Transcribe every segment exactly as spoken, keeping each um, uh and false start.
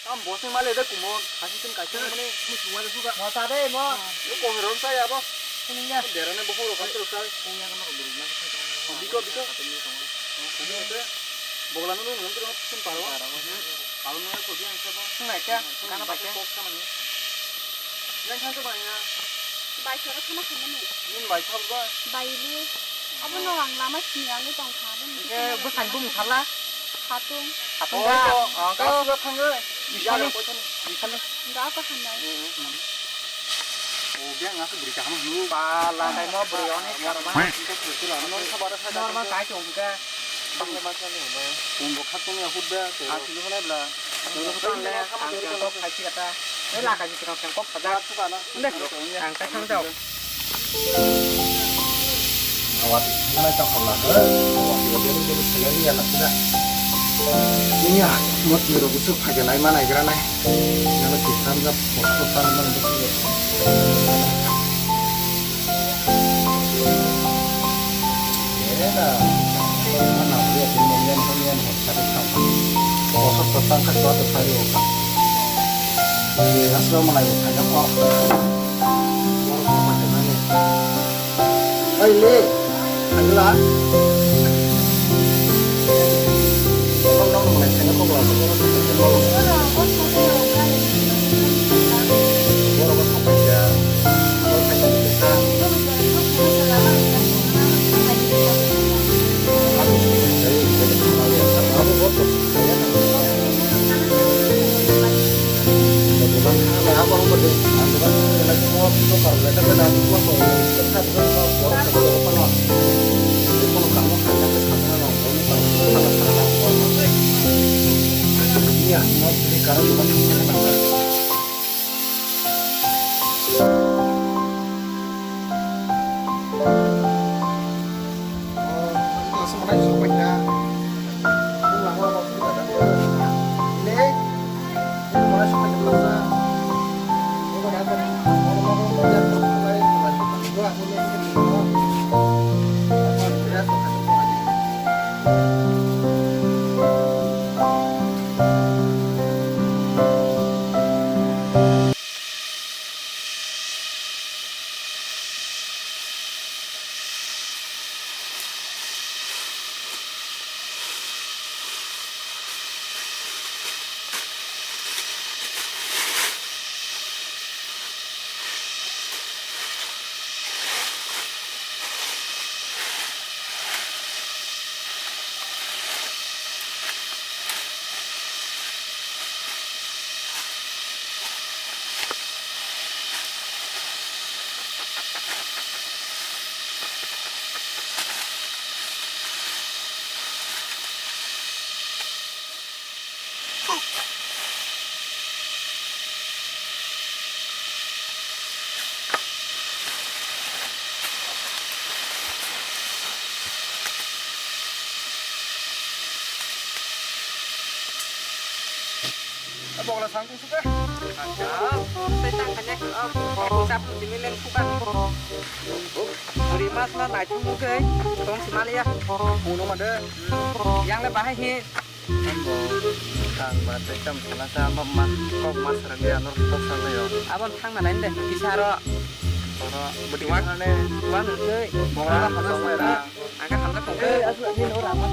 Tam bosing male de kumo, hasin tin kaisa mane, mo suwa de suga. Mo ta de mo. Yo ko ron sa ya bo. Kuning ya. Dera ne bo horo kan terus sa. Kuning ya kan ko buru na. Biko, biko. Kuning ya te. Bogla no no no terus sun paro. Paro no ko biang sa bo. Ngai ka, kana ba ka. Yang kan to ba ya. Bai sara khana khana ni. Nin bai sa ba. Bai li. Abo no ang lama sini ang tong kha. Ke bwsang bumung tharla? Khatung. Khatung da. Oh, oh, oh. Kasuga thango. Isali. Isali. Enggak apa hambai. Oh, dia ngaku beri kaham dulu. Pala, kaimo beri onek karma. Normal kai chong ka. Bangla masa ni hono. Kumbo khatung ya hudda. Asli mana bla. Dulu kan le, ang kok khai chikata. Ni laka ji kok kok khaja. Ande, ang kai thang jao. Awat mana tak pernah ke, awat dia tu jadi sekali ya nak tidak. Ini ya, mau tiru busuk pakai naik mana kira naik. Yang lebih sangat foto tanaman betul. Ere da, mana dia tu melian melian hospital tang. Bosok tang ka suatu hari oka. Ere asal mana yang tanya kok. Baru apa tanya ni? Oi le, agla. Kok nang nang tanya kok la. Boro boro sampai ya. Boro tanya kita. Aku sih, saya jadi kenal ya. Aku boro. Bokla sangkung suka. Tei tang kanya, oh, sap sini len suka. Buri mas na nai thung mukhe, tong simaliya. Uno made. Yang le bahai hi. Ang bo tang ba tei tam sana sa ma, ma, kok ma sara dia nor kok sa le yo. Abon thang na nai de, kisa ro. Oro budi wan ne. Wan sei. Bora ha sa mai ra. Ang ka hamjak tong khe. Eh, asli ni no rang ma.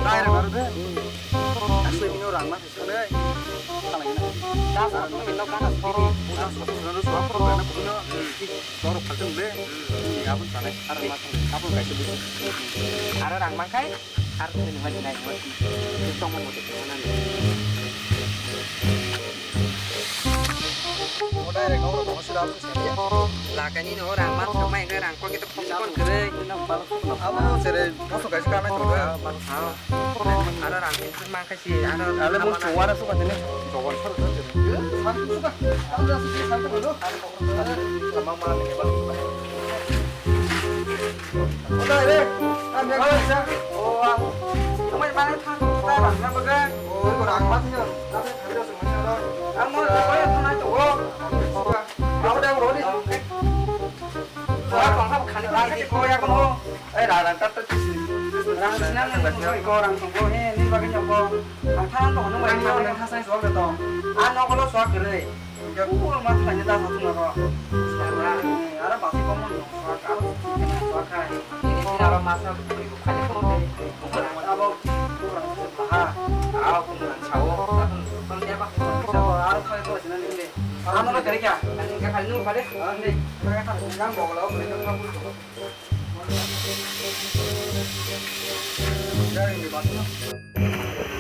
Dai ra ro de. Asli ni no rang ma. Sanai. Salai na. Da sa ko min no kana sidi. Udah satu bulan tu suap ko na ko na. Dorok khatung le. Ni abon sanai. Ar ma thang. Abon kai tu. Ar rang mang kai. Ar ni ma ni nai. Tong mo te na ni. Udah re kau rumah sudah aku sih. Lakani no rang ma thang mai rang ko kita. Kon kwrwi. Abo sere moso kaisa kanai tongo. Aro rang tin man khai si, aro ale mo chowara suka tene. Chowara suka tene. Santu suka. Ando suka santu dulu. Sama mana ni bal. Oda re. Ande kaisa. Oh, ang. Mai mana thang ta rang na baga. Oh, rang ma thang. Amo ko ya thang nai to. Suka. Abo dang rodi. Wah, tongkha khani bai di ko ya kono. Eh, rang, rang, tat, tat, tis. Rang sinang ni ko, ko rang tongkho, he, ni bagwi nyoko. Ang thang tongkho, nung bai thang. Ang thang sai sok de tong. Ah, no, kono sok de. Ke ko ma thang ni da sa tu na ro. Ara basi ko mon sok, aro sok kai. Ini sih aro masa beri ko khani ko de. Abo, ha. Aro ko nang sao. Aro khai ko sinang ni de. Ano na kari kya? Ani ka kari nu kare. Ani ka kari nu bogla ko ni ka bu.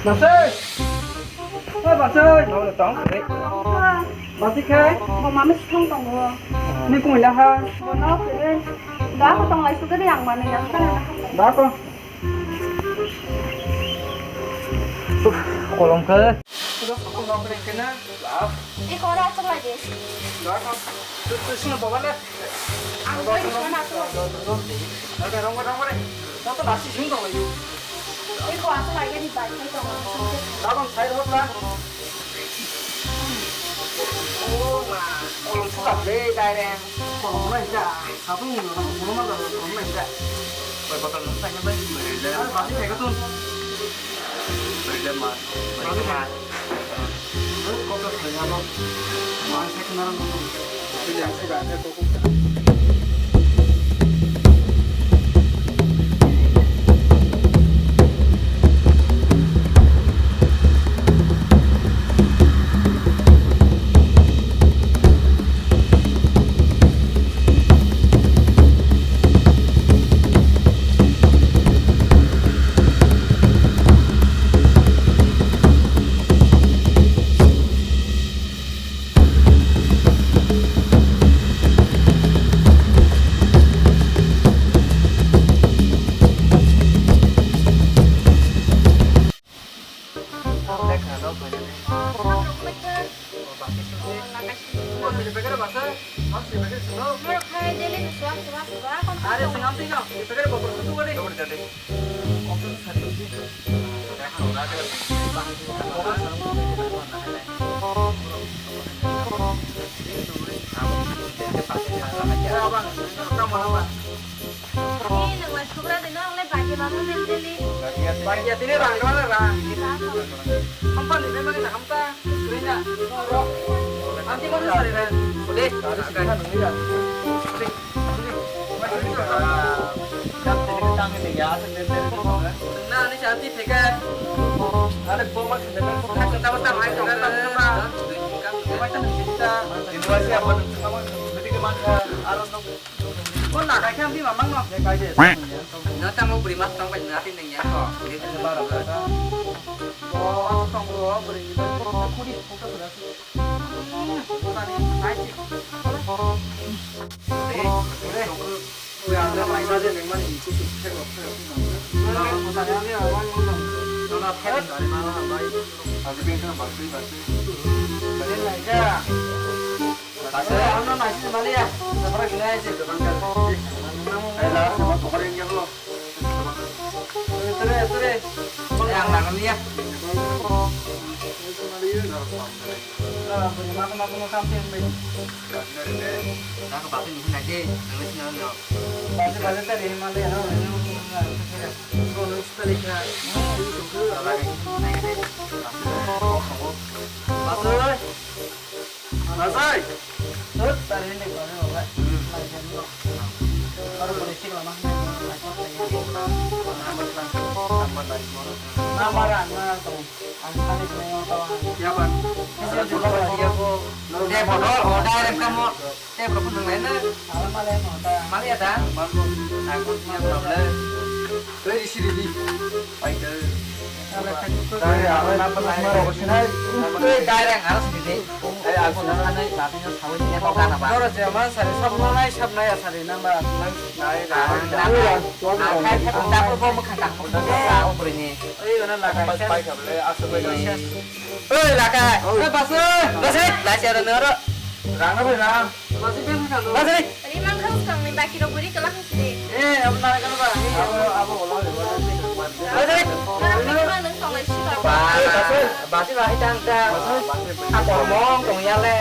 Basai. Eh, Basai. Mau tong. Basi khai. Bo mami sithong tongo. Ni kumila ha. Bo no kare. Da ko tong lai su kare yang mana yang kana. Da ko. Uf, kolom khe. Iko ora aswk lai di. Sino baba le. Ang bai sona aswk lai. Rong rong re. Joto nasi sing dong lai. Iko aswk lai di bai khai tong. Dabang sai ro ta. Oh ma, kolom suka le direct. Kolom lai ja. Sabun ni orang kolom ma kolom lai ja. Bai botol nang tanya bai. Ada pasti saya ketun. Beri dia ma. Beri dia ma. Kok saya lo. Ma saya kenal dulu. Jadi yang suka ada kok. Are, senam tinggal, kita kan bapak itu kan. Ni nang lai subra de nang lai bagi mama mel deli. Bagi atine rang rang rang. Hampa ni memang na hampa. Kena. Anti mana sari na. Udah. Nani santi peka. Ada bom ada. Bukan kita mata main kita. Kita mata kita. Ini masih apa? Sama. Jadi ke mana? Aron dong. Ko na kai khe amtwi mamang no. Kai de. No tamo bwrwi mas tong bai na tin nang ya ko. Bwrwi mas tong ro bwrwi ni. Khudi phokta phra. Tani nai si. Re, re. Oi ang na mai ba de nang mani ku su thek rok thek rok. Na ko tani ani mamang no. No na thek dari ma na bai. Aji pin ka ba sui ba sui. Re nai ja. Base, ano naisi mali ya. Sabra gila aise. Ai la, sama tokar yang jago. Tere, tere. Ang nagal ya. Bwrwi ma ma ma kam te bai. Nang ba ni nai de, nang ni no. Ba se ba se ta re ma le no. Ko no sta le kha. Ba ni nai de. Ba se. Masai. Tut, tari ini kau ni, Bapak. Hmm. Masai ni. Baru polisi kalau mah. Nama rana tu. Angkali tu yang tahu. Siapa? Ini juga dia ko. Dia bodoh, oh, dah, rem kamu. Dia berapa nang lain dah? Malam malam, oh, dah. Malam ya, dah? Malam. Aku punya problem. Tei risi ridi. Pai tei. Tei aro na pa nai ro sinai. Tei dai rang aro sidi de. Tei aku na nai ba pin sawi ni ko kana ba. Oro je man sari sab na nai sab nai sari na ba nang nai da. Nang nang. Nang kai thai da ko bo mukha ta. Da o bri ni. Ei ona la kai. Pai ka le asu pai ka. Oi, lakai. Oi, Basu. Basu, lasi ada nero. Rang apa, Rang? Basu, dia bisa lo. Basu. Rimang kau kang ni baki ro buri kelang sini. Eh, apa nak kau, Bang? Apa, apa, ulang, ulang. Basu. Kau ni mana nang kau lagi sih, Bang? Basu, Basu, lahi tangka. Aku ngomong, kau ya le.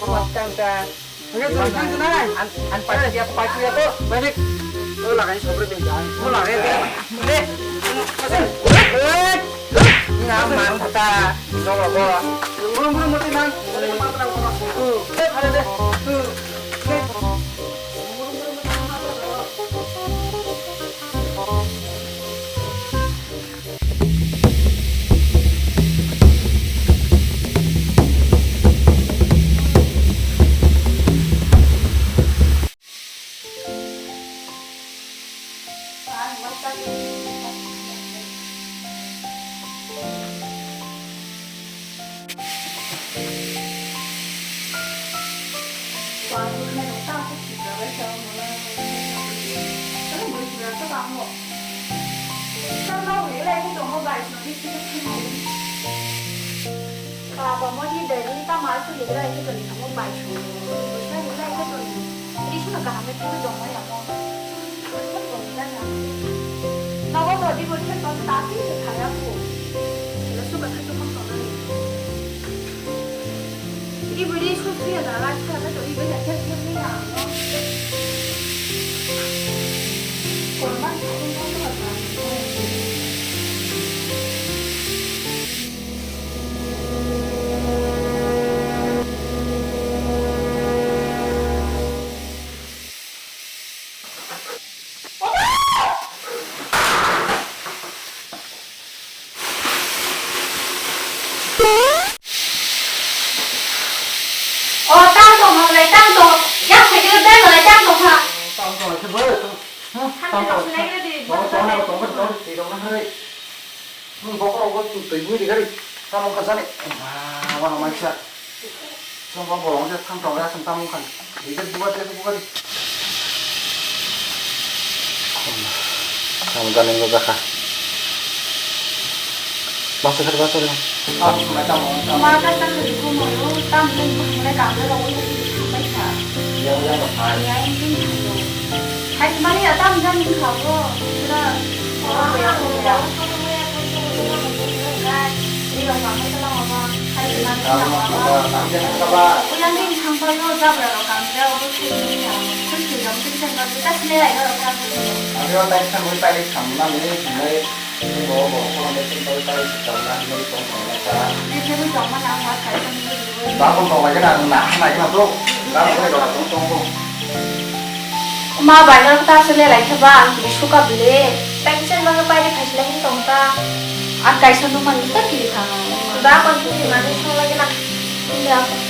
Kuat tangka. Oke, tuh, tuh, tuh, nah. An, an pakai dia, pakai dia tuh. Balik. Oh, lakai sobre deh, jangan. Oh, lakai dia. Deh. Nang mangta. Nong apa? Burung-burung mati, Nang. Tadi kemana, Nang? Tuh, eh, ada deh. Tuh. Deh. Baba, modi dari ta mal tu ligra ini tu ni kamu bai su. Bisa ligra ini tu ni. Ini sih nak kaham itu dong ya mo. Nogo to di bori to tapi se khaya ko. Sila suka khatu mang to nani. Di bori su su ya dala khaya to di bori ya khaya ni ya. Korban khatu mang to. O, tang tong ha, lai tang tong. Yak phai khe dai malai tang tong ha. Tang tong khe bo. Tang tong. Tong tong na tong tong tong tong hai. Nwng bokhorok bo twi bui rikha ri. Tamo kha jani. Ba, wano maisa. Chwng bo bolong je thang tong ya, chwng tamo kha. Rikha buga de, buga de. Tamo jani wngkha kha. Masa kha, masa kha. Tamo kha, tamo kha. Ma ka tang de ko mo yo, tam de ko mo le kam de ro ko de thang bai kha. Ya, ya, ya. Ya, ya, ya. Hai, mani ya, tam jani kha bo. Sira. Ma bai no ta se le lai khe ba ang kiri suka bile. Tension ma nge pai de phai se lai tong ta. Ang kaisa nung man ta kiri thang. Ba kon tu di ma ni song lai na. Unda.